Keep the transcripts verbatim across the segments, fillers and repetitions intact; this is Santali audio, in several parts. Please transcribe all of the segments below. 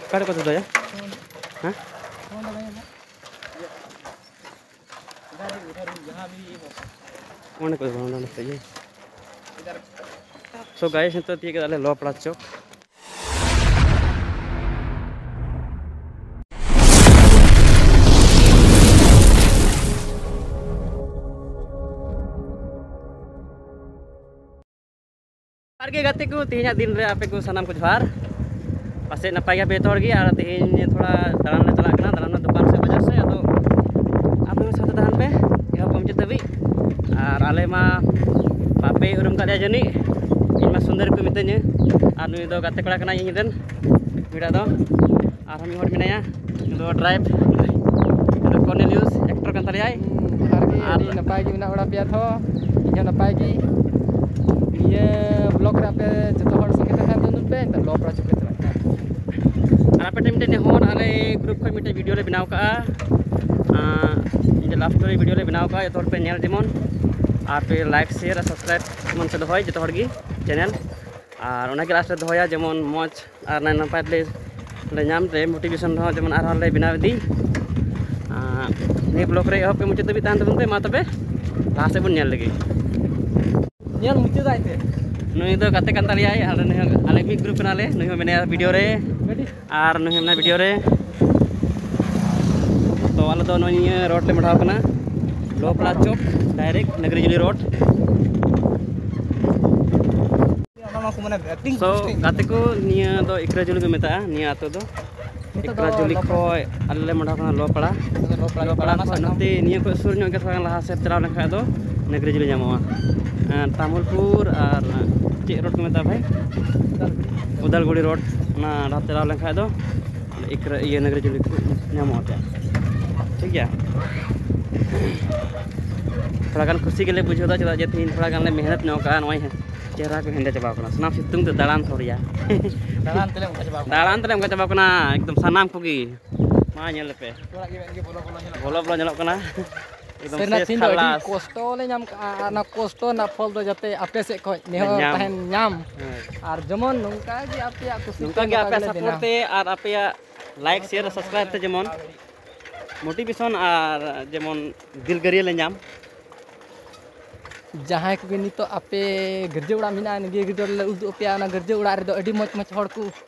ᱚᱠᱟᱨᱮ ᱠᱚ ᱫᱚᱦᱚᱭᱟ? ᱦᱮᱸ? ᱚᱸᱰᱮ ᱠᱚ ᱫᱚᱦᱚᱭᱟ, ᱚᱸᱰᱮ ᱥᱮᱫ ᱜᱮ᱾ So guys, ᱱᱤᱛᱚᱜ ᱛᱤᱭᱳᱜ ᱠᱮᱫᱟ ᱞᱮ ᱞᱚᱯᱲᱟ ᱪᱚᱠ᱾ ᱟᱨ ᱜᱮ ᱜᱟᱛᱮ ᱠᱚ, ᱛᱮᱦᱮᱧᱟᱜ ᱫᱤᱱ ᱨᱮ ᱟᱯᱮ ᱠᱚ ᱥᱟᱱᱟᱢ ᱠᱚ ᱡᱚᱦᱟᱨ᱾ ᱯᱟᱥᱮᱡ ᱱᱟᱯᱟᱭ ᱜᱮᱭᱟᱯᱮ ᱡᱚᱛᱚ ᱦᱚᱲ ᱜᱮ᱾ ᱟᱨ ᱛᱮᱦᱮᱧ ᱛᱷᱚᱲᱟ ᱫᱟᱬᱟᱱ ᱞᱮ ᱪᱟᱞᱟᱜ ᱠᱟᱱᱟ, ᱫᱟᱬᱟᱱ ᱫᱚᱠᱟᱱ ᱥᱮ ᱵᱟᱡᱟᱨ ᱥᱮ᱾ ᱟᱫᱚ ᱟᱯᱮ ᱦᱚᱸ ᱥᱟᱶᱛᱮ ᱛᱟᱦᱮᱱ ᱯᱮ ᱮᱦᱚᱵ ᱠᱷᱚᱱ ᱢᱩᱪᱟᱹᱫ ᱫᱷᱟᱹᱵᱤᱡ᱾ ᱟᱨ ᱟᱞᱮ ᱢᱟ ᱵᱟᱯᱮ ᱩᱨᱩᱢ ᱠᱟᱫ ᱞᱮᱭᱟ ᱡᱟᱹᱱᱤᱡ, ᱤᱧ ᱢᱟ ᱥᱩᱱᱫᱚᱨ ᱠᱚ ᱢᱤᱛᱟᱹᱧᱟ᱾ ᱟᱨ ᱱᱩᱭ ᱫᱚ ᱜᱟᱛᱮ ᱠᱚᱲᱟ ᱠᱟᱱᱟᱭ ᱤᱧ ᱨᱮᱱ, ᱱᱩᱭᱴᱟᱜ ᱫᱚ᱾ ᱟᱨᱦᱚᱸ ᱢᱤᱫ ᱦᱚᱲ ᱢᱮᱱᱟᱭᱟ, ᱩᱱᱤ ᱫᱚ ᱰᱨᱟᱭᱤᱵᱷ, ᱩᱱᱤ ᱫᱚ ᱠᱚᱨᱱᱮᱞᱤᱭᱩᱥ, ᱮᱠᱴᱚᱨ ᱠᱟᱱ ᱛᱟᱞᱮᱭᱟᱭ᱾ ᱦᱩᱸ, ᱡᱚᱦᱟᱨ ᱜᱮ, ᱟᱨ ᱟᱹᱰᱤ ᱱᱟᱯᱟᱭ ᱜᱮ ᱢᱮᱱᱟᱜ ᱵᱟᱲᱟ ᱯᱮᱭᱟ ᱛᱷᱚ? ᱤᱧ ᱦᱚᱸ ᱱᱟᱯᱟᱭ ᱜᱮ᱾ ᱱᱤᱭᱟᱹ ᱵᱞᱚᱜ ᱨᱮ ᱟᱯᱮ ᱡᱚᱛᱚ ᱦᱚᱲ ᱥᱚᱸᱜᱮ ᱛᱮ ᱛᱟᱦᱮᱱ ᱛᱟᱵᱚᱱ ᱯᱮ, ᱮᱱᱛᱮ ᱞᱚ ᱯᱨᱟᱪᱩᱨ ᱯᱮ ᱪᱟᱞᱟᱜ ᱠᱟᱱᱟ᱾ ᱟᱨ ᱟᱯᱮ ᱴᱷᱮᱱ ᱢᱤᱫᱴᱮᱱ ᱱᱮᱦᱚᱨ, ᱟᱞᱮ ᱜᱨᱩᱯ ᱠᱷᱚᱱ ᱢᱤᱫᱴᱮᱱ ᱵᱷᱤᱰᱤᱭᱳ ᱞᱮ ᱵᱮᱱᱟᱣ ᱠᱟᱜᱼᱟ, ᱟᱸ, ᱤᱧ ᱞᱟᱵᱷ ᱥᱴᱳᱨᱤ ᱵᱷᱤᱰᱤᱭᱳ ᱞᱮ ᱵᱮᱱᱟᱣ ᱠᱟᱜᱼᱟ, ᱡᱚᱛᱚ ᱦᱚᱲ ᱯᱮ ᱧᱮᱞ ᱡᱮᱢᱚᱱ, ᱟᱨ ᱯᱮ ᱞᱟᱭᱤᱠ, ᱥᱮᱭᱟᱨ ᱟᱨ ᱥᱟᱵᱥᱠᱨᱟᱭᱤᱵ ᱡᱮᱢᱚᱱ ᱯᱮ ᱫᱚᱦᱚᱭ ᱡᱚᱛᱚ ᱦᱚᱲ ᱜᱮ ᱪᱮᱱᱮᱞ᱾ ᱟᱨ ᱚᱱᱟᱜᱮ ᱞᱟᱥᱴ ᱨᱮ ᱫᱚᱦᱚᱭᱟ, ᱡᱮᱢᱚᱱ ᱢᱚᱡᱽ ᱟᱨ ᱱᱟᱭ ᱱᱟᱯᱟᱭ ᱛᱮᱞᱮ, ᱞᱮ ᱧᱟᱢ ᱛᱮ, ᱢᱳᱴᱤᱵᱷᱮᱥᱚᱱ ᱨᱮᱦᱚᱸ ᱡᱮᱢᱚᱱ ᱟᱨᱦᱚᱸ ᱞᱮ ᱵᱮᱱᱟᱣ ᱤᱫᱤ᱾ ᱟᱨ ᱱᱤᱭᱟᱹ ᱵᱞᱚᱜ ᱨᱮ ᱮᱦᱚᱵ ᱠᱷᱚᱱ ᱢᱩᱪᱟᱹᱫ ᱫᱷᱟᱹᱵᱤᱡ ᱛᱟᱦᱮᱱ ᱛᱟᱵᱚᱱ ᱯᱮ᱾ ᱢᱟ ᱛᱚᱵᱮ, ᱞᱟᱦᱟ ᱥᱮᱫ ᱵᱚᱱ ᱧᱮᱞ ᱞᱮᱜᱮ᱾ ᱧᱮᱞ ᱢᱩᱪᱟᱹᱫᱟᱭ ᱛᱮ᱾ ᱱᱩᱭ ᱫᱚ ᱜᱟᱛᱮ ᱠᱟᱱ ᱛᱟᱞᱮᱭᱟᱭ, ᱟᱞᱮ ᱱᱩᱭ ᱦᱚᱸ, ᱟᱞᱮ ᱢᱤᱫ ᱜᱨᱩᱯ ᱠᱟᱱᱟᱞᱮ᱾ ᱱᱩᱭ ᱦᱚᱸ ᱢᱮᱱᱟᱭᱟ ᱵᱷᱤᱰᱤᱭᱳ ᱨᱮ᱾ ᱟᱹᱰᱤ ᱟᱨ ᱱᱩᱭ ᱦᱚᱸ ᱢᱮᱱᱟᱭᱟ ᱵᱷᱤᱰᱤᱭᱳ ᱨᱮ᱾ ᱛᱚ ᱟᱞᱮ ᱫᱚ ᱱᱚᱜᱼᱚᱭ ᱱᱤᱭᱟᱹ ᱨᱳᱰ ᱞᱮ ᱢᱟᱰᱷᱟᱣ ᱠᱟᱱᱟ, ᱞᱚᱯᱲᱟ ᱪᱚᱠ, ᱰᱟᱭᱨᱮᱠᱴ ᱱᱟᱜᱽᱨᱤᱡᱩᱞᱤ ᱨᱳᱰ᱾ ᱚᱱᱟ ᱢᱟ ᱠᱚ ᱢᱟᱱᱮ acting ᱥᱳ, ᱜᱟᱛᱮ ᱠᱚ, ᱱᱤᱭᱟᱹ ᱫᱚ ᱤᱠᱨᱟᱡᱩᱞᱤ ᱠᱚ ᱢᱮᱛᱟᱜᱼᱟ, ᱱᱤᱭᱟᱹ ᱟᱹᱛᱩ ᱫᱚ᱾ ᱱᱤᱛᱚᱜ ᱫᱚ ᱤᱠᱨᱟᱡᱩᱞᱤ ᱞᱚᱯᱲᱟ᱾ ᱠᱷᱚᱡ ᱟᱞᱮ ᱞᱮ ᱢᱟᱰᱷᱟᱣ ᱠᱟᱱᱟ ᱞᱚᱯᱲᱟ᱾ ᱱᱤᱛᱚᱜ ᱫᱚ ᱞᱚᱯᱲᱟ, ᱞᱚᱯᱲᱟ ᱞᱚᱯᱲᱟ ᱠᱷᱚᱱ ᱥᱟᱠᱟᱢ᱾ ᱱᱚᱛᱮ ᱱᱤᱭᱟᱹ ᱠᱷᱚᱡ ᱥᱩᱨ ᱧᱚᱜ ᱜᱮ ᱛᱷᱚᱲᱟ ᱜᱟᱱ ᱞᱟᱦᱟ ᱥᱮᱫ ᱪᱟᱞᱟᱣ ᱞᱮᱱᱠᱷᱟᱡ ᱫᱚ ᱱᱟᱜᱽᱨᱤᱡᱩᱞᱤ ᱧᱟᱢᱚᱜᱼᱟ᱾ ᱮᱸ, ᱛᱟᱢᱩᱞᱯᱩᱨ ᱟᱨ ᱪᱮᱫ ᱨᱳᱰ ᱠᱚ ᱢᱮᱛᱟᱜᱼᱟ ᱵᱷᱟᱭ? ᱩᱫᱟᱞᱜᱩᱲᱤ᱾ ᱩᱫᱟᱞᱜᱩᱲᱤ ᱨᱳᱰ, ᱚᱱᱟ ᱰᱟᱦᱟᱨ ᱪᱟᱞᱟᱣ ᱞᱮᱱᱠᱷᱟᱡ ᱫᱚ ᱤᱠᱨᱟ-, ᱤᱭᱟᱹ, ᱱᱟᱜᱽᱨᱤᱡᱩᱞᱤ ᱠᱚ ᱧᱟᱢᱚᱜᱼᱟ ᱯᱮ᱾ ᱴᱷᱤᱠ ᱜᱮᱭᱟ? ᱛᱷᱚᱲᱟ ᱜᱟᱱ ᱠᱷᱩᱥᱤ ᱜᱮᱞᱮ ᱵᱩᱡᱷᱟᱹᱣ ᱮᱫᱟ, ᱪᱮᱫᱟᱜ ᱡᱮ ᱛᱮᱦᱮᱧ ᱛᱷᱚᱲᱟ ᱜᱟᱱ ᱞᱮ ᱢᱮᱦᱱᱚᱛ ᱧᱚᱜ ᱠᱟᱜᱼᱟ᱾ ᱱᱚᱜᱼᱚᱭ ᱪᱮᱦᱨᱟ ᱠᱚ ᱦᱮᱸᱫᱮ ᱪᱟᱵᱟᱣ ᱠᱟᱱᱟ, ᱥᱟᱱᱟᱢ ᱥᱤᱛᱩᱝ ᱛᱮ ᱫᱟᱬᱟᱱ ᱛᱷᱚᱨᱤᱭᱟ᱾ ᱫᱟᱬᱟᱱ ᱛᱮᱞᱮ ᱚᱱᱠᱟ ᱪᱟᱵᱟᱣ ᱠᱟᱱᱟ᱾ ᱫᱟᱬᱟᱱ ᱛᱮᱞᱮ ᱚᱱᱠᱟ ᱪᱟᱵᱟᱣ ᱠᱟᱱᱟ, ᱮᱠᱫᱚᱢ ᱥᱟᱱᱟᱢ ᱠᱚᱜᱮ᱾ ᱢᱟ ᱧᱮᱞ ᱯᱮ᱾ ᱚᱲᱟᱜ ᱜᱮ ᱢᱮᱱᱟᱜ ᱜᱮ ᱵᱚᱞᱚ ᱵᱚᱞᱚ ᱧᱮᱞᱚᱜ ᱵᱚᱞᱚ ᱵᱚᱞᱚ ᱧᱮᱞᱚᱜ ᱠᱟᱱᱟ᱾ ᱮᱠᱫᱚᱢ ᱥᱟᱹᱨᱤᱱᱟᱜ ᱥᱮᱥ ᱛᱮᱦᱮᱧ ᱫᱚ ᱟᱹᱰᱤ ᱠᱷᱟᱞᱟᱥ᱾ ᱠᱚᱥᱴᱚ ᱞᱮ ᱧᱟᱢ ᱠᱟᱜᱼᱟ, ᱟᱨ ᱚᱱᱟ ᱠᱚᱥᱴᱚ ᱨᱮᱱᱟᱜ ᱯᱷᱚᱞ ᱫᱚ ᱡᱟᱛᱮ ᱟᱯᱮ ᱥᱮᱫ ᱠᱷᱚᱱ ᱱᱮᱦᱚᱨ ᱧᱟᱢ᱾ ᱛᱟᱦᱮᱱ ᱧᱟᱢ᱾ ᱦᱳᱭ᱾ ᱟᱨ ᱡᱮᱢᱚᱱ ᱱᱚᱝᱠᱟ ᱜᱮ ᱟᱯᱮᱭᱟᱜ ᱠᱩᱥᱤ ᱱᱚᱝᱠᱟ ᱛᱮ ᱜᱮ ᱱᱚᱝᱠᱟ ᱟᱯᱮᱭᱟᱜ ᱜᱮᱞᱮ ᱥᱟᱯᱳᱨᱴ ᱵᱮᱱᱟᱣ᱾ ᱛᱮ ᱟᱨ ᱟᱯᱮᱭᱟᱜ ᱞᱟᱭᱤᱠ, ᱥᱮᱭᱟᱨ, ᱥᱟᱵᱥᱠᱨᱟᱭᱤᱵ ᱛᱮ ᱡᱮᱢᱚᱱ ᱢᱳᱴᱤᱵᱷᱮᱥᱚᱱ ᱟᱨ ᱡᱮᱢᱚᱱ ᱫᱤᱞᱜᱟᱹᱨᱤᱭᱟᱹ ᱞᱮ ᱧᱟᱢ᱾ ᱡᱟᱦᱟᱸᱭ ᱠᱚᱜᱮ ᱱᱤᱛᱚᱜ ᱟᱯᱮ ᱜᱤᱨᱡᱟᱹ ᱚᱲᱟᱜ ᱢᱮᱱᱟᱜᱼᱟ, ᱱᱤᱭᱟᱹ ᱜᱤᱨᱡᱟᱹ ᱚᱲᱟᱜ ᱞᱮ ᱩᱫᱩᱜ ᱟᱯᱮᱭᱟ, ᱚᱱᱟ ᱜᱤᱨᱡᱟᱹ ᱚᱲᱟᱜ ᱨᱮᱫᱚ ᱟᱹᱰᱤ ᱢᱚᱡᱽ ᱢᱚᱡᱽ ᱦᱚᱲ ᱠᱚ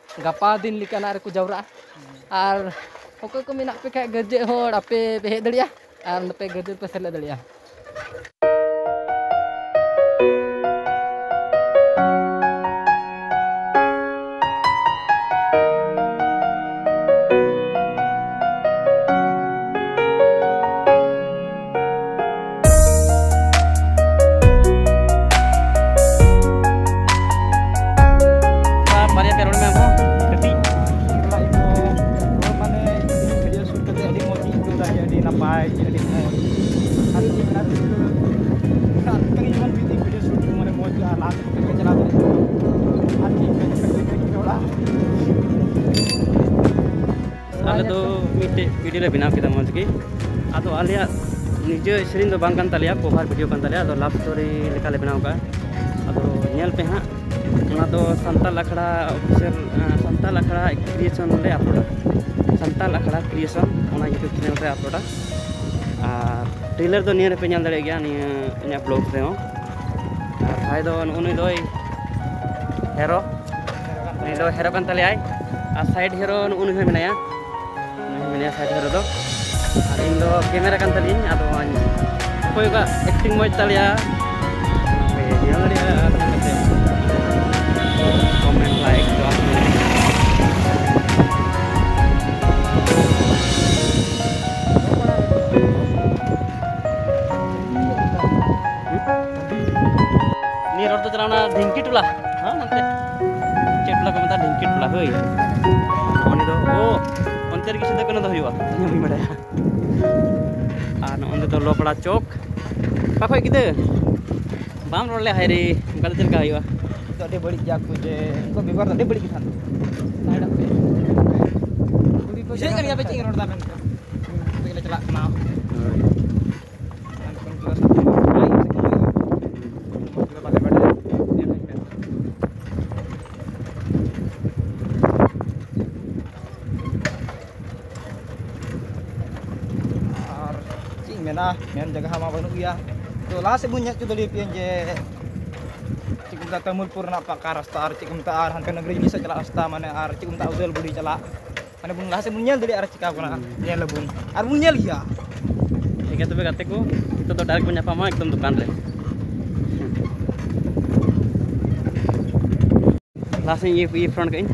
ᱜᱟᱯᱟ ᱫᱤᱱ ᱞᱮᱠᱟᱱᱟᱜ ᱨᱮᱠᱚ ᱡᱟᱣᱨᱟᱜᱼᱟ᱾ ᱟᱨ ᱚᱠᱚᱭ ᱠᱚ ᱢᱮᱱᱟᱜ ᱯᱮ ᱠᱷᱟᱡ ᱜᱤᱨᱡᱟᱹ ᱦᱚᱲ, ᱟᱯᱮ ᱯᱮ ᱦᱮᱡ ᱫᱟᱲᱮᱭᱟᱜᱼᱟ ᱟᱨ ᱱᱚᱛᱮ ᱜᱤᱨᱡᱟᱹ ᱨᱮᱯᱮ ᱥᱮᱞᱮᱫ ᱫᱟᱲᱮᱭᱟᱜᱼᱟ᱾ ᱵᱟᱨᱭᱟ ᱯᱮ ᱨᱚᱲ ᱢᱮ ᱟᱢ ᱦᱚᱸ ᱠᱟᱹᱴᱤᱡ᱾ ᱨᱚᱲ ᱢᱟᱱᱮ ᱵᱷᱤᱰᱤᱭᱳ ᱥᱩᱴ ᱠᱟᱛᱮ ᱟᱹᱰᱤ ᱢᱚᱡᱽ ᱤᱧ ᱟᱹᱭᱠᱟᱹᱣ ᱫᱟ, ᱟᱹᱰᱤ ᱱᱟᱯᱟᱭ, ᱟᱹᱰᱤ ᱢᱚᱡᱽ᱾ ᱟᱨ ᱪᱮᱫ ᱢᱮᱱᱟ, ᱨᱟᱹᱥᱠᱟᱹ ᱨᱟᱹᱥᱠᱟᱹ ᱡᱮᱢᱚᱱ ᱢᱤᱫ ᱫᱤᱱ ᱵᱷᱤᱰᱤᱭᱳ ᱥᱩᱴ ᱢᱟᱱᱮ ᱢᱚᱡᱽ ᱦᱩᱭᱩᱜᱼᱟ, ᱞᱟᱦᱟ ᱥᱮᱫ ᱠᱟᱹᱢᱤ ᱪᱟᱞᱟᱣ ᱫᱟᱲᱮᱭᱟᱜᱼᱟ᱾ ᱟᱨ ᱪᱮᱫ ᱢᱮᱱᱟ, ᱠᱟᱹᱴᱤᱡ ᱠᱟᱹᱴᱤᱡ ᱨᱚᱲᱟ᱾ ᱟᱞᱮ ᱫᱚ ᱢᱤᱫᱴᱮᱡ ᱵᱷᱤᱰᱤᱭᱳ ᱞᱮ ᱵᱮᱱᱟᱣ ᱠᱮᱫᱟ ᱢᱚᱡᱽ ᱜᱮ᱾ ᱟᱫᱚ ᱟᱞᱮᱭᱟᱜ ᱱᱤᱡᱮ ᱥᱮᱨᱮᱧ ᱫᱚ ᱵᱟᱝ ᱠᱟᱱ ᱛᱟᱞᱮᱭᱟ, ᱠᱚᱵᱷᱟᱨ ᱵᱷᱤᱰᱤᱭᱳ ᱠᱟᱱ ᱛᱟᱞᱮᱭᱟ᱾ ᱟᱫᱚ ᱞᱟᱵᱷ ᱥᱴᱳᱨᱤ ᱞᱮᱠᱟ ᱞᱮ ᱵᱮᱱᱟᱣ ᱠᱟᱜᱼᱟ᱾ ᱟᱫᱚ ᱧᱮᱞ ᱯᱮ ᱦᱟᱸᱜ, ᱚᱱᱟ ᱫᱚ ᱥᱟᱱᱛᱟᱞ ᱟᱠᱷᱲᱟ ᱚᱯᱷᱤᱥᱤᱭᱟᱞ, ᱥᱟᱱᱛᱟᱞ ᱟᱠᱷᱲᱟ ᱠᱨᱤᱭᱮᱥᱚᱱ ᱞᱮ ᱟᱯᱞᱳᱰᱟ᱾ ᱥᱟᱱᱛᱟᱞ ᱟᱠᱷᱲᱟ ᱠᱨᱤᱭᱮᱥᱚᱱ, ᱚᱱᱟ ᱭᱩᱴᱩᱵᱽ ᱪᱮᱱᱮᱞ ᱨᱮ ᱟᱯᱞᱳᱰᱟ᱾ ᱟᱨ ᱴᱨᱮᱞᱟᱨ ᱫᱚ ᱱᱤᱭᱟᱹ ᱨᱮᱯᱮ ᱧᱮᱞ ᱫᱟᱲᱮᱭᱟᱜ ᱜᱮᱭᱟ, ᱱᱤᱭᱟᱹ ᱤᱧᱟᱹᱜ ᱵᱞᱚᱜ ᱨᱮᱦᱚᱸ᱾ ᱟᱨ ᱵᱷᱟᱭ ᱫᱚ ᱱᱩᱜᱼᱩ ᱱᱩᱭ ᱫᱚᱭ ᱦᱮᱨᱳ, ᱱᱩᱭ ᱫᱚ ᱦᱮᱨᱳ ᱠᱟᱱ ᱛᱟᱞᱮᱭᱟᱭ᱾ ᱟᱨ ᱥᱟᱭᱤᱰ ᱦᱮᱨᱳ ᱱᱩᱜᱼᱩ ᱱᱩᱭ ᱦᱚᱸ ᱢᱮᱱᱟᱭᱟ, ᱱᱩᱭ ᱦᱚᱸ ᱢᱮᱱᱟᱭᱟ ᱥᱟᱭᱤᱰ ᱦᱮᱨᱳ ᱫᱚ᱾ ᱟᱨ ᱤᱧ ᱫᱚ ᱠᱮᱢᱮᱨᱟ ᱠᱟᱱ ᱛᱟᱞᱤᱧ, ᱟᱫᱚ ᱚᱠᱚᱭ ᱚᱠᱟ ᱮᱠᱴᱤᱝ ᱢᱚᱡᱽ ᱛᱟᱞᱮᱭᱟ, ᱯᱮ ᱧᱮᱞ ᱫᱟᱲᱮᱭᱟᱜᱼᱟ ᱟᱨ ᱠᱟᱛᱮ ᱠᱚᱢᱮᱱᱴ, ᱞᱟᱭᱤᱠ, ᱡᱚᱦᱟᱨ᱾ ᱱᱤᱭᱟᱹ ᱨᱳᱰ ᱫᱚ ᱪᱟᱞᱟᱣᱱᱟ ᱰᱷᱤᱝᱠᱤ ᱴᱚᱞᱟ᱾ ᱦᱮᱸ, ᱱᱚᱛᱮ ᱪᱮᱫ ᱴᱚᱞᱟ ᱠᱚ ᱢᱮᱛᱟᱜᱼᱟ? ᱰᱷᱤᱝᱠᱤ ᱴᱚᱞᱟ, ᱦᱳᱭ᱾ ᱩᱱᱤ ᱫᱚ, ᱳ, ᱚᱱᱛᱮ ᱨᱮᱜᱮ ᱥᱤᱫᱩ ᱠᱟᱹᱱᱦᱩ ᱫᱚ ᱦᱩᱭᱩᱜᱼᱟ, ᱤᱧ ᱦᱚᱸ ᱵᱟᱹᱧ ᱵᱟᱲᱟᱭᱟ᱾ ᱟᱨ ᱱᱚᱜᱼᱚᱭ ᱱᱤᱛᱚᱜ ᱞᱚᱯᱲᱟ ᱪᱚᱠ᱾ ᱚᱠᱟ ᱠᱷᱚᱡ ᱜᱤᱫᱟᱹ? ᱵᱟᱢ ᱨᱚᱲ ᱞᱮ, ᱦᱟᱭ ᱨᱮ, ᱚᱱᱠᱟ ᱫᱚ ᱪᱮᱫ ᱞᱮᱠᱟ ᱦᱩᱭᱩᱜᱼᱟ? ᱫᱚ ᱟᱹᱰᱤ ᱵᱟᱹᱲᱤᱡ ᱜᱮᱭᱟ ᱠᱚ, ᱡᱮ ᱩᱱᱠᱩ ᱵᱮᱵᱚᱦᱟᱨ ᱫᱚ ᱟᱹᱰᱤ ᱵᱟᱹᱲᱤᱡ ᱜᱮ ᱛᱟᱦᱮᱱ ᱛᱟᱠᱚᱣᱟ᱾ ᱵᱩᱡᱷᱟᱹᱣ ᱠᱟᱱ ᱜᱮᱭᱟ ᱯᱮ ᱪᱮᱫ ᱤᱧ ᱨᱚᱲ ᱮᱫᱟ ᱢᱮᱱᱛᱮ? ᱚᱱᱛᱮ ᱜᱮᱞᱮ ᱪᱟᱞᱟᱜ ᱠᱟᱱᱟ᱾ ᱦᱳᱭ᱾ ᱢᱮᱱ ᱡᱟᱭᱜᱟ ᱢᱟ ᱵᱟᱹᱱᱩᱜ ᱜᱮᱭᱟ᱾ ᱛᱚ ᱞᱟᱦᱟ ᱥᱮᱫ ᱵᱚᱱ ᱧᱮᱞ ᱦᱚᱪᱚ ᱫᱟᱲᱮᱭᱟᱯᱮᱭᱟ ᱡᱮ ᱪᱮᱫ ᱠᱚ ᱢᱮᱛᱟᱜᱼᱟ, ᱛᱟᱹᱢᱩᱞᱯᱩᱨ ᱨᱮᱱᱟᱜ ᱯᱟᱠᱟ ᱨᱟᱥᱛᱟ ᱟᱨ ᱪᱮᱫ ᱠᱚ ᱢᱮᱛᱟᱜᱼᱟ, ᱟᱨ ᱦᱟᱱᱛᱮ ᱱᱟᱜᱽᱨᱤ ᱥᱮᱫ ᱪᱟᱞᱟᱜ ᱨᱟᱥᱛᱟ, ᱢᱟᱱᱮ ᱟᱨ ᱪᱮᱫ ᱠᱚ ᱢᱮᱛᱟᱜᱼᱟ, ᱩᱫᱟᱹᱞᱜᱩᱲᱤ ᱪᱟᱞᱟᱜ, ᱢᱟᱱᱮ ᱵᱚᱱ ᱞᱟᱦᱟ ᱥᱮᱫ ᱵᱚᱱ ᱧᱮᱞ ᱫᱟᱲᱮᱭᱟᱜᱼᱟ ᱟᱨ ᱪᱤᱠᱟ ᱠᱟᱱᱟ, ᱧᱮᱞ ᱟᱵᱚᱱ ᱟᱨ ᱵᱚᱱ ᱧᱮᱞ ᱜᱮᱭᱟ᱾ ᱴᱷᱤᱠ ᱜᱮᱭᱟ, ᱛᱚᱵᱮ ᱜᱟᱛᱮ ᱠᱚ, ᱱᱤᱛᱚᱜ ᱫᱚ direct ᱵᱚᱱ ᱧᱟᱯᱟᱢᱟ ᱮᱠᱫᱚᱢ ᱫᱚᱠᱟᱱ ᱨᱮ᱾ ᱞᱟᱦᱟ ᱥᱮᱫ ᱤᱭᱟᱹ, ᱤᱭᱟᱹ front ᱠᱟᱜ ᱟᱹᱧ᱾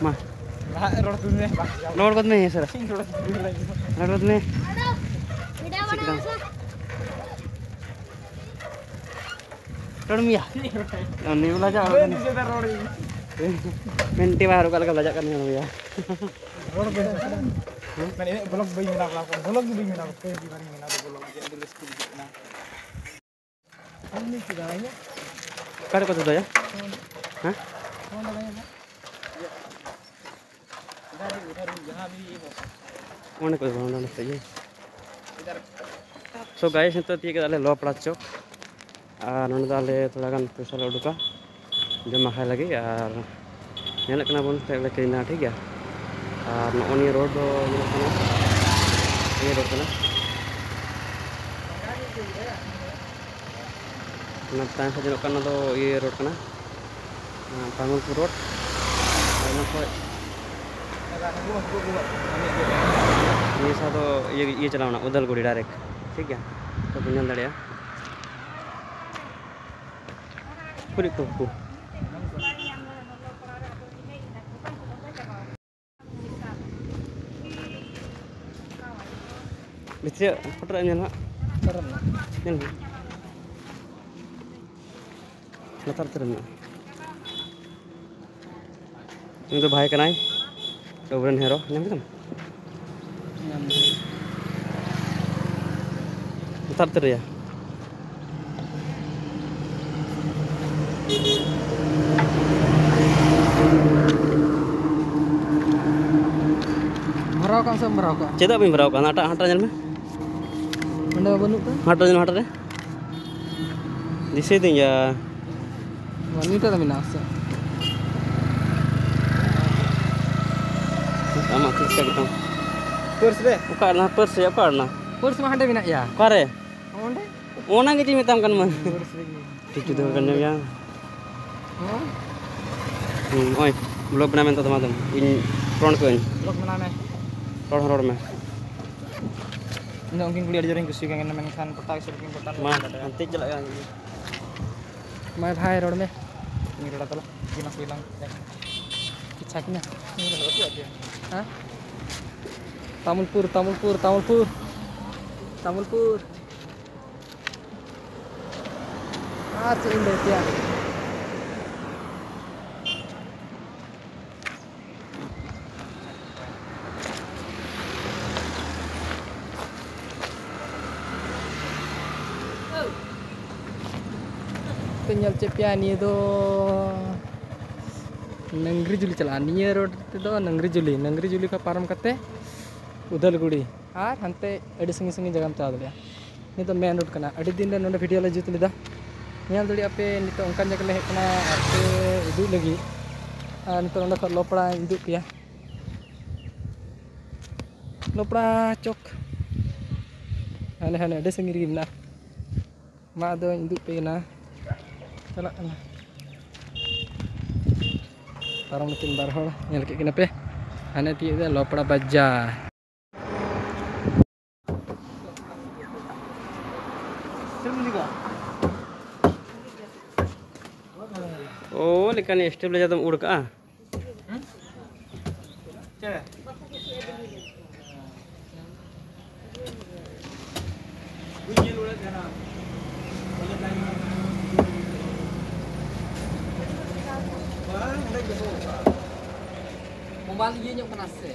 ᱢᱟ᱾ ᱞᱟᱦᱟ ᱨᱚᱲ ᱛᱩᱞ ᱢᱮ᱾ ᱨᱚᱲ ᱜᱚᱫ ᱢᱮ, ᱥᱟᱨᱟ᱾ ᱤᱧ ᱨᱚᱲ ᱛᱩᱞ ᱢᱮ᱾ ᱨᱚᱲ ᱜᱚᱫ ᱢᱮ᱾ ᱨᱚᱲ ᱢᱮᱭᱟ᱾ ᱩᱱᱤ ᱵᱚᱞᱮ ᱡᱟ ᱨᱚᱲ ᱢᱮᱱᱴᱤ ᱵᱟᱦᱟᱨ ᱚᱠᱟ ᱞᱮᱠᱟ ᱞᱟᱡᱟᱜ ᱠᱟᱱ ᱧᱮᱞ ᱢᱮᱭᱟ᱾ ᱨᱚᱲ ᱵᱟᱹᱧ ᱢᱮᱱᱟ, ᱤᱱᱟᱹᱜ vlog ᱵᱟᱹᱧ ᱵᱮᱱᱟᱣ ᱠᱟᱫᱟ, vlog ᱜᱮ ᱵᱟᱹᱧ ᱵᱮᱱᱟᱣ ᱠᱟᱫᱟ, ᱯᱟᱹᱦᱤᱞ ᱵᱟᱨᱤᱧ ᱵᱮᱱᱟᱣ ᱫᱟ vlog, ᱟᱹᱰᱤ ᱨᱟᱹᱥᱠᱟᱹ ᱵᱩᱡᱷᱟᱹᱜ ᱠᱟᱱᱟ᱾ ᱚᱠᱟᱨᱮ ᱠᱚ ᱫᱚᱦᱚᱭᱟ? ᱦᱮᱸ? ᱚᱸᱰᱮ ᱠᱚ ᱫᱚᱦᱚᱭᱟ, ᱚᱸᱰᱮ ᱥᱮᱫ ᱜᱮ᱾ So guys, ᱱᱤᱛᱚᱜ ᱛᱤᱭᱳᱜ ᱠᱮᱫᱟ ᱞᱮ ᱞᱚᱣᱯᱟᱲᱟ ᱪᱚᱠ᱾ ᱟᱨ ᱱᱚᱸᱰᱮ ᱫᱚ ᱟᱞᱮ ᱛᱷᱚᱲᱟ ᱜᱟᱱ ᱯᱚᱭᱥᱟ ᱞᱮ ᱩᱰᱩᱠᱟ ᱡᱚᱢᱟ ᱠᱷᱟᱭ ᱞᱟᱹᱜᱤᱫ᱾ ᱟᱨ ᱧᱮᱞᱮᱫ ᱠᱟᱱᱟ ᱵᱚᱱ ᱪᱮᱫ ᱞᱮ ᱠᱤᱨᱤᱧᱟ, ᱴᱷᱤᱠ ᱜᱮᱭᱟ᱾ ᱟᱨ ᱱᱚᱜᱼᱚ ᱱᱤᱭᱟᱹ road ᱫᱚ ᱧᱮᱞᱚᱜ ᱠᱟᱱᱟ, ᱱᱤᱭᱟᱹ road ᱠᱟᱱᱟ᱾ ᱚᱱᱟ ᱛᱟᱭᱚᱢ ᱥᱮᱫ ᱧᱮᱞᱚᱜ ᱠᱟᱱᱟ, ᱚᱱᱟ ᱫᱚ ᱤᱭᱟᱹ road ᱠᱟᱱᱟ, ᱛᱟᱢᱩᱞᱯᱩᱨ road᱾ ᱟᱨ ᱚᱱᱟ ᱠᱷᱚᱡ ᱱᱤᱭᱟᱹ ᱥᱟᱶ ᱫᱚ ᱤᱭᱟᱹ, ᱤᱭᱟᱹ ᱪᱟᱞᱟᱣᱱᱟ ᱩᱫᱟᱞᱜᱩᱲᱤ direct, ᱴᱷᱤᱠ ᱜᱮᱭᱟ, ᱛᱚ ᱯᱮ ᱧᱮᱞ ᱫᱟᱲᱮᱭᱟᱜᱼᱟ᱾ ᱯᱩᱨᱤ ᱠᱚ ᱠᱚ᱾ ᱵᱷᱤᱛᱨᱤ ᱯᱷᱳᱴᱳ ᱨᱮ ᱧᱮᱞ ᱦᱟᱸᱜ᱾ ᱧᱮᱞ ᱢᱮ᱾ ᱞᱟᱛᱟᱨ ᱩᱛᱟᱹᱨ ᱢᱮᱱᱟᱜᱼᱟ᱾ ᱩᱱᱤ ᱫᱚ ᱵᱷᱟᱭ ᱠᱟᱱᱟᱭ, ᱟᱵᱚᱨᱮᱱ ᱦᱮᱨᱳ, ᱧᱮᱞ ᱠᱮᱫᱟᱢ? ᱞᱟᱛᱟᱨ ᱩᱛᱟᱹᱨ ᱨᱮᱭᱟ᱾ ᱵᱷᱚᱨᱟᱣ ᱠᱟᱜ ᱥᱮ ᱵᱟᱢ ᱵᱷᱚᱨᱟᱣ ᱠᱟᱜᱼᱟ? ᱪᱮᱫᱟᱜ ᱵᱟᱹᱧ ᱵᱷᱚᱨᱟᱣ ᱠᱟᱜᱼᱟ? ᱦᱟᱱᱟᱴᱟᱜ, ᱦᱟᱱᱟᱴᱟᱜ ᱧᱮᱞ ᱢᱮ᱾ ᱚᱸᱰᱮ ᱢᱟ ᱵᱟᱹᱱᱩᱜ ᱛᱟᱭ᱾ ᱦᱟᱱᱟᱴᱟᱜ ᱧᱮᱞ ᱢᱮ, ᱦᱟᱱᱟᱴᱟᱜ ᱨᱮ᱾ ᱫᱤᱥᱟᱹᱭ ᱫᱤᱧ ᱜᱮᱭᱟ᱾ ᱱᱤᱛᱚᱜ ᱫᱚ ᱢᱮᱱᱟᱜᱼᱟ ᱥᱮ? ᱟᱢᱟᱜ ᱪᱮᱫ ᱞᱮᱠᱟ ᱜᱮᱛᱟᱢ? ᱯᱟᱹᱨᱥ ᱨᱮ? ᱚᱠᱟ ᱨᱮᱱᱟᱜ ᱯᱟᱹᱨᱥ ᱨᱮ? ᱚᱠᱟ ᱨᱮᱱᱟᱜ? ᱯᱟᱹᱨᱥ ᱢᱟ ᱦᱟᱸᱰᱮ ᱢᱮᱱᱟᱜ ᱭᱟ᱾ ᱚᱠᱟᱨᱮ? ᱚᱸᱰᱮ᱾ ᱚᱱᱟ ᱜᱮ ᱪᱮᱧ ᱢᱮᱛᱟᱢ ᱠᱟᱱ ᱢᱟ᱾ ᱯᱟᱹᱨᱥ ᱨᱮᱜᱮ᱾ ᱴᱷᱤᱠ ᱴᱷᱤᱠ ᱫᱚ ᱠᱟᱱ ᱜᱮᱭᱟ᱾ ᱦᱮᱸ? ᱦᱩᱸ, ᱱᱚᱜᱼᱚᱭ ᱵᱞᱚᱜ ᱵᱮᱱᱟᱣ ᱢᱮᱱᱛᱮ ᱫᱚ ᱢᱟ ᱫᱚ ᱤᱧ ᱯᱷᱨᱚᱱᱴ ᱠᱟᱹᱧ᱾ ᱵᱞᱚᱜ ᱵᱮᱱᱟᱣ ᱢᱮ᱾ ᱨᱚᱲ ᱦᱚᱸ ᱨᱚᱲ ᱢᱮ᱾ ᱤᱧ ᱫᱚ ᱩᱱᱠᱤᱱ ᱠᱩᱲᱤ ᱟᱹᱰᱤ ᱡᱳᱨᱤᱧ ᱠᱩᱥᱤ ᱟᱹᱠᱤᱱ ᱠᱟᱱᱟ, ᱢᱮᱱᱠᱷᱟᱱ ᱯᱚᱴᱟ ᱜᱮ ᱥᱮ ᱵᱟᱹᱠᱤᱱ ᱯᱚᱴᱟ ᱞᱮᱱᱟ᱾ ᱢᱟ, ᱦᱟᱱᱛᱮ ᱪᱟᱞᱟᱜ ᱠᱟᱱ᱾ ᱢᱟ ᱵᱷᱟᱭ, ᱨᱚᱲ ᱢᱮ᱾ ᱤᱧ ᱨᱚᱲᱟ ᱛᱟᱞᱟ᱾ ᱤᱧ ᱢᱟ ᱥᱩᱭ ᱞᱟᱝ᱾ ᱤᱪᱪᱷᱟ ᱠᱤᱱᱟ᱾ ᱦᱮᱸ? ᱛᱟᱢᱩᱞᱯᱩᱨ, ᱛᱟᱢᱩᱞᱯᱩᱨ, ᱛᱟᱢᱩᱞᱯᱩᱨ᱾ ᱛᱟᱢᱩᱞᱯᱩᱨ᱾ ᱟᱨ ᱪᱮᱫ ᱤᱧ ᱞᱟᱹᱭ ᱠᱮᱭᱟ? ᱯᱮ ᱧᱮᱞ ᱪᱮᱫ ᱯᱮᱭᱟ, ᱱᱤᱭᱟᱹ ᱫᱚ ᱱᱟᱝᱜᱽᱨᱤᱡᱩᱞᱤ ᱪᱟᱞᱟᱜᱼᱟ᱾ ᱱᱤᱭᱟᱹ ᱨᱳᱰ ᱛᱮᱫᱚ ᱱᱟᱝᱜᱽᱨᱤᱡᱩᱞᱤ, ᱱᱟᱝᱜᱽᱨᱤᱡᱩᱞᱤ ᱠᱷᱚᱱ ᱯᱟᱨᱚᱢ ᱠᱟᱛᱮ ᱩᱫᱟᱞᱜᱩᱲᱤ ᱟᱨ ᱦᱟᱱᱛᱮ ᱟᱹᱰᱤ ᱥᱟᱺᱜᱤᱧ ᱥᱟᱺᱜᱤᱧ ᱡᱟᱭᱜᱟᱢ ᱪᱟᱞᱟᱣ ᱫᱟᱲᱮᱭᱟᱜᱼᱟ᱾ ᱱᱤᱭᱟᱹ ᱫᱚ ᱢᱮᱱ ᱨᱳᱰ ᱠᱟᱱᱟ᱾ ᱟᱹᱰᱤ ᱫᱤᱱ ᱨᱮ ᱱᱚᱰᱮ ᱵᱷᱤᱰᱤᱭᱳ ᱞᱮ ᱡᱩᱛ ᱞᱮᱫᱟ᱾ ᱧᱮᱞ ᱫᱟᱲᱮᱭᱟᱜ ᱯᱮ, ᱱᱤᱛᱚᱜ ᱚᱱᱠᱟᱱ ᱡᱟᱭᱜᱟ ᱞᱮ ᱦᱮᱡ ᱠᱟᱱᱟ ᱟᱯᱮ ᱩᱫᱩᱜ ᱞᱟᱹᱜᱤᱫ᱾ ᱟᱨ ᱱᱤᱛᱚᱜ ᱱᱚᱰᱮ ᱠᱷᱚᱱ ᱞᱚᱯᱲᱟᱧ ᱩᱫᱩᱜ ᱯᱮᱭᱟ᱾ ᱞᱚᱯᱲᱟ ᱪᱚᱠ ᱦᱟᱱᱮ ᱦᱟᱱᱮ ᱟᱹᱰᱤ ᱥᱟᱺᱜᱤᱧ ᱨᱮᱜᱮ ᱢᱮᱱᱟᱜᱼᱟ᱾ ᱢᱟ ᱟᱫᱚᱧ ᱩᱫᱩᱜ ᱯᱮ ᱠᱟᱱᱟ, ᱪᱟᱞᱟᱜ ᱠᱟᱱᱟ᱾ ᱯᱟᱨᱚᱢ ᱱᱟᱹᱠᱤᱱ ᱵᱟᱨ ᱦᱚᱲ, ᱧᱮᱞ ᱠᱮᱫ ᱠᱤᱱᱟ ᱯᱮ᱾ ᱦᱟᱱᱮ ᱛᱤᱭᱳᱜ ᱫᱟ ᱞᱚᱯᱲᱟ ᱵᱟᱡᱟᱨ᱾ ᱚ, ᱞᱮᱠᱟᱱ stabilizer ᱫᱚᱢ ᱩᱲ ᱠᱟᱜᱼᱟ᱾ ᱢᱳᱵᱟᱭᱤᱞ ᱤᱭᱟᱹ ᱧᱚᱜ ᱠᱟᱱᱟ ᱥᱮ?